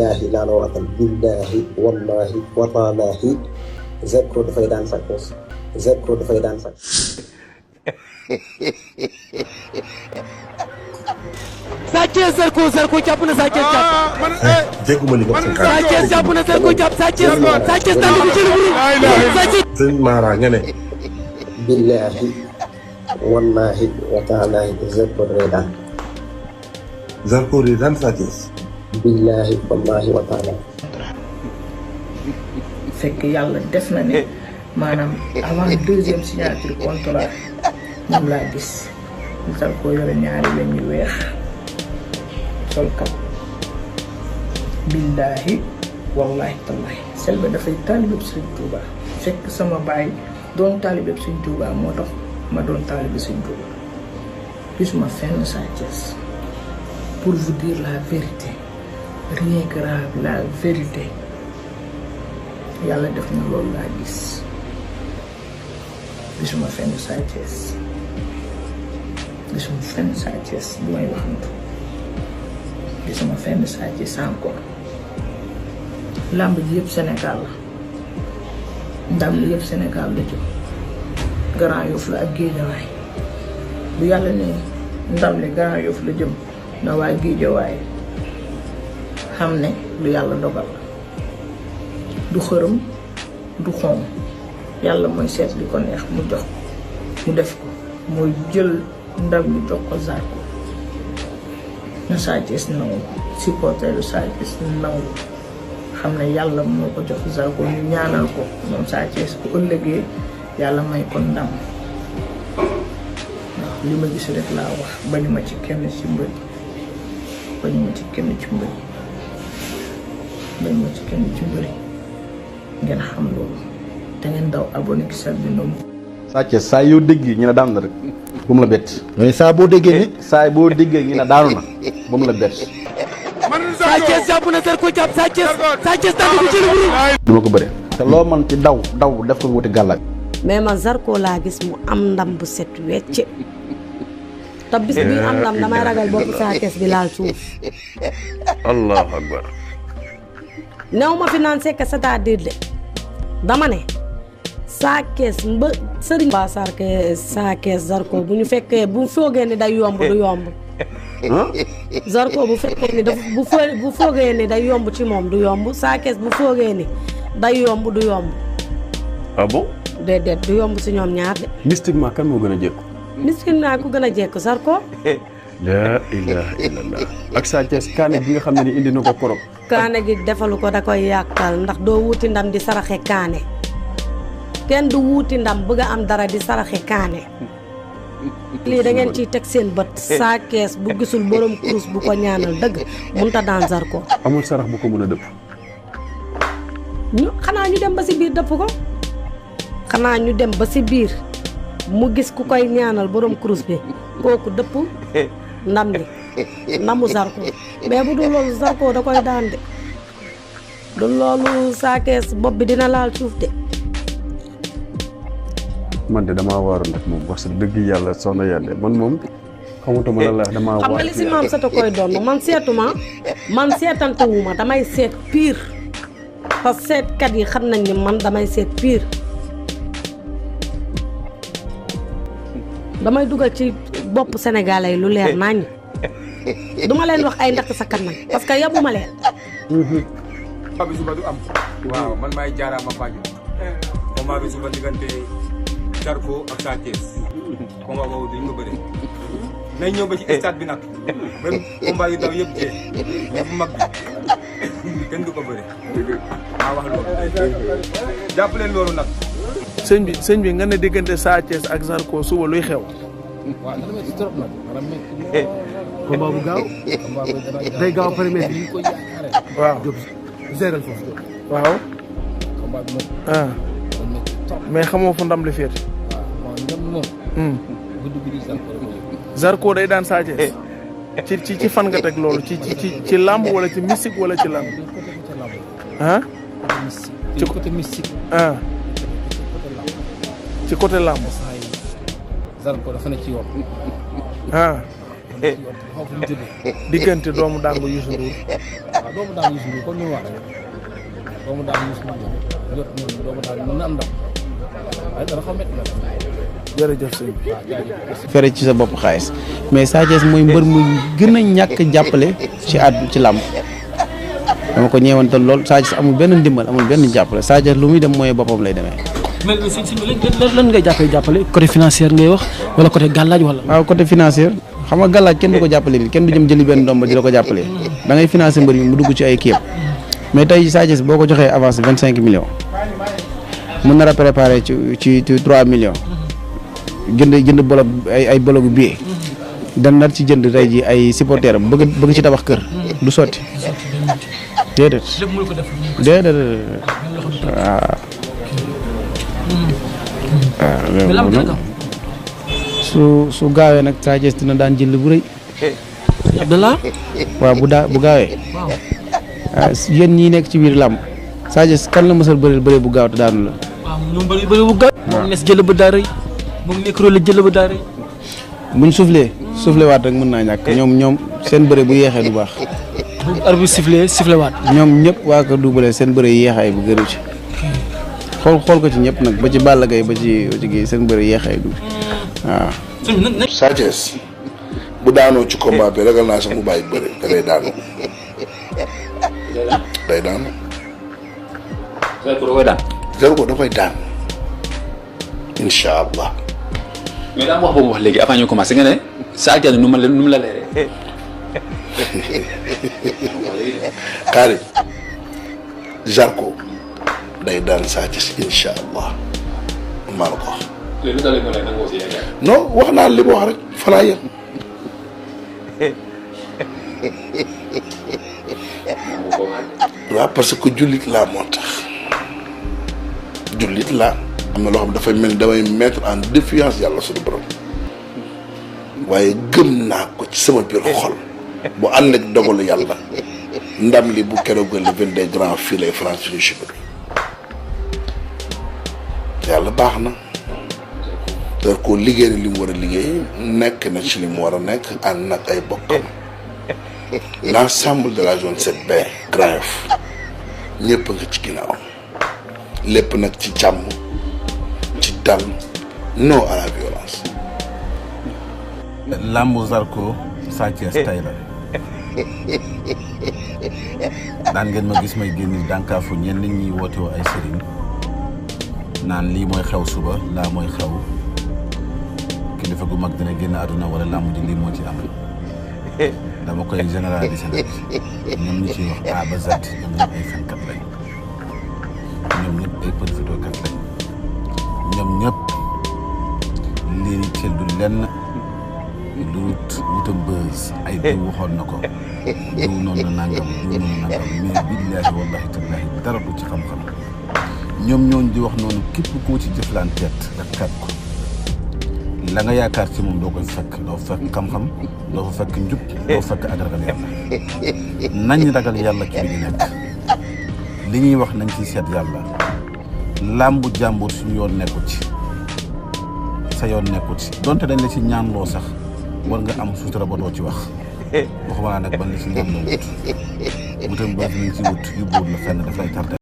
billahi laa la waatal billahi wallahi wataalaahi Zarko dafay daan Sa Thiès Zarko dafay daan Sa Thiès Zarko jàpp na Sa Thiès jàpp. jégguma li nga wax Sa Thiès jàpp na Zarko jàpp Sa Thiès daan ko jël bu sëñ Mara nga ne billahi wallahi wataalaahi Zarko dafay daan Zarko di daan Sa Thiès billahi wallahi wataalaahi fekk yàlla def na ne maanaam avant deuxième signature contrat moom laa gis Zarko yore ñaari lañ yu weex sol kam billaahi wallahi tallahi Selbé dafay taalibeb Sëriñ Tuuba fekk sama baay doon taalibeb Sëriñ Tuuba moo tax ma doon taalibe Sëriñ Tuuba gisuma fenn Sa Thiès pour vous dire la vérité rien que la vérité yàlla def na loolu laa gis gisuma fenn Sa Thiès gisuma fenn Sa Thiès bu may waxantu gisuma fenn Sa Thiès encore làmb ji yëpp Sénégal la ndam li yëpp Sénégal la jëm Grand Yoff la ak Guédiawaye bu yàlla ne ndam li Grand Yoff la jëm na waa Guédiawaye xam ne lu yàlla dogal la du xërëm du xom yàlla mooy seet li ko neex mu jox mu def ko mooy jël ndam li jox ko Zarko na Sa Thiès nangu supporter lu Sa Thiès nangu xam ne yàlla moo ko jox Zarko ñu ñaanal ko moom Sa Thiès bu ëllëgee yàlla may ko ndam waaw li ma gis rek laa wax bañu ma ci kenn ci mbër bañu ma ci kenn ci mbër bañu ma ci kenn ci mbër ngeen xam loolu te ngeen daw abonné ci Selbé Ndom. Sa Thiès saa yoo déggee ñu ne daan na rek bu mu la bett. mais saa boo déggee ni saa boo déggee ñu ne daanu na bu mu la bett. Sa Thiès jàpp na Zarko jàpp Sa Thiès daan ko jël bu du ma ko bëre. te loo mën ci daw def ko wuti gàllaaj. mais man Zarko laa gis mu am ndam bu set wecc te bis bi am ndam damay ragal bopp Sa Thiès bi laal suuf. allahu akbar. néew ma fi naan sekk c'est-à-dire de dama ne Sa Thiès sëriñ ba Sa Thiès Zarko bu ñu fekkee bu foogee ni day yomb du yomb Zarko bu fekkee ni bu foogee ni day yomb ci moom du yomb Sa Thiès bu foogee ni day yomb du yomb. ah bon. déedéet du yomb si ñoom ñaar de. mystiquement kan moo gën a jékku. mystiquement ku gën a jékku Zarko. la ilaha illallah. ak Sa Thiès kaane bi nga xam ne ni indi na ko korog. kaane gi defalu ko da koy yàqal ndax doo wuti ndam di saraxe kaane kenn du wuti ndam bëgg a am dara di saraxe kaane lii da ngeen ciy teg seen bët. Sa Thiès bu gisul borom kurus bu ko ñaanal dëgg mënta daan Zarko. amul sarax bu ko mën a dëpp. xanaa ñu dem ba si biir dëpp ko xanaa ñu dem ba si biir mu gis ku koy ñaanal borom kurus bi kooku dëpp ndam li ndamu Zarko mais bu dul loolu Zarko da koy daan de du loolu Sa Thiès bopp bi dina laal suuf de. man de damaa waaroon nag moom wax dëgg yàlla soxna yàlla man moom xamatuma la damaa waar. xam nga li si maam sata koy doon man seetantuwuma damay seet pire parce que seetkat yi xam nañ ni man damay seet pire damay dugal ci bopp sénégalais lu leer nañ duma leen wax ay ndax sa kanam parce que yabuma leen. combat bi suba du am. waaw man maay jaaraama Fadio. combat bi suba diggante Zarko ak Sa Thiès. combat boobu duñ ko bëri. nañ ñëw ba ci stade bi nag. même combat yu ndaw yëpp jee. mais bu mag bi kenn du ko bëri. maa wax loolu. jàpp leen loolu nag. sëñ bi nga ne diggante Sa Thiès ak Zarko suba luy xew. waaw dana métti trop nag dana métti combat bu gaaw day gaaw premier bi ñu koy yaakaare waaw Diop géral foofu waaw. combat bi moom ah dana métti trop mais xamoo fu ndam li féet. waaw ndam moom guddi guddi Zarko day daan Sa Thiès ci fan nga teg loolu ci làmb wala ci mystique wala ci làmb. ah ci côté mystique ah ci côté làmb. Zarko dafa ne ci yoon ah diggante doomu dàngu Youssou Ndour doomu daal Youssou Ndour comme ni mu wax rek doomu daal Youssou Ndour jot moom doomu daal mën na am ndam waaye dara xaw métti na jërëjëf sëñ fere ci sa bopp xaalis mais Sa Thiès mooy mbër mu gën a ñàkk jàppale ci ci làmb dama ko ñeewantal lool Sa Thiès amul benn ndimbal amul benn jàppale Sa Thiès lu muy dem mooy boppam lay demee. mais si lan ngay jàppale côté financier ngay wax wala côté gàllaaj wala. waaw côté financier xam nga gàllaaj kenn du ko jàppale nii kenn du jëm jëli benn ndomba di la ko jàppale da ngay financer mbër mi mu dugg ci ay kii mais tey Sa Thiès boo ko joxee avance 25 millions mën na la préparer ci 3 millions jënd bolog ay bologu billet dem na ci jënd tey ji ay supporter am bëgg ci tabax kër du sotti déedéet waaw su gaawee nag Sa Thiès dina daan jël bu rëy Abdallah waaw bu gaawee waaw yéen ñii nekk ci biir làmb Sa Thiès kan la mësal bëri bu gaaw te daanu la waaw ñoom bëri bu gaaw moom nes jël ba daa rëy moom nekk rôle jël ba daa rëy buñ soufflé waat rek mën naa ñàkk ñoom seen bëre bu yeexee du baax bu arbitre sifflé waat ñoom ñëpp waa ko Double seen bëre yeexaay bu gëru ci xool ko ci ñëpp nag ba ci Balla Gaye ba ci gi seen bëre yeexaay du waaw Sa Thiès bu daanoo ci combat bi ragal naa sax mu bàyyi bëre da day daanu Zarko da koy daan incha allah. mais daa wax boobu wax léegi avant ñu commencé nga ne Sa Thiès nu mu la leeree. Kaari Zarko day daan Sa Thiès incha allah maa la ko wax. léegi lu tax léegi nag aussi non wax naa li ma wax rek fa laa yem. waaw parce que jullit laa moo tax jullit laa am na loo xam dafay mel ni damay mettre en défiance yàlla suñu borom waaye gëm naa ko ci sama biir xol bu ànd ak dogalu yàlla ndam li bu keroog le 22 grand fii lay France suñu chibre yàlla baax na dar koo liggéey na li mu war a liggéey nekk na ci li mu war a nekk ànd nag ay bokkam l'ensemble de la zone 7B Grand Yoff ñëpp nga ci ginnaaw lépp nag ci jàmm ci dal non à la violence. Lambu Zarko Sa Thiès tay la daan ngeen ma gis may génn dànkaafu ñenn nit ñi woote woo ay sëriñ naan lii mooy xew suba laa mooy xew kilifa gu mag dina génn àdduna wala lamb ji lii moo ci am dama koy généraliser nag ñoom ñi ciy wax A ba Z ñoom ñëpp ay fenkat lañ ñoom ñëpp ay profitokat lañ ñoom ñëpp lii ci du lenn lu wutam bës ay diw waxoon na ko diw noonu na nangam diw noonu na nangam mais billaahi wallahi tallaahi dara du ci xam-xam ñoom ñooñu di wax noonu képp koo ci jëflanteet nga kat ko la nga yaakaar ci moom doo koy fekk doo fekk xam-xam doo fa fekk njub doo fekk ak ragal yàlla nañ ragal yàlla ci li ñu nekk li ñuy wax nañ ciy seet yàlla làmbu jàmbur suñu yoon nekkut ci sa yoon nekkut ci donte dañ la ci ñaanloo sax war nga am sutura ba doo ci wax waxuma naa nag ban la ci ñaanloo wut wutam ba nañ ci wut yu buur la fenn daf lay tardé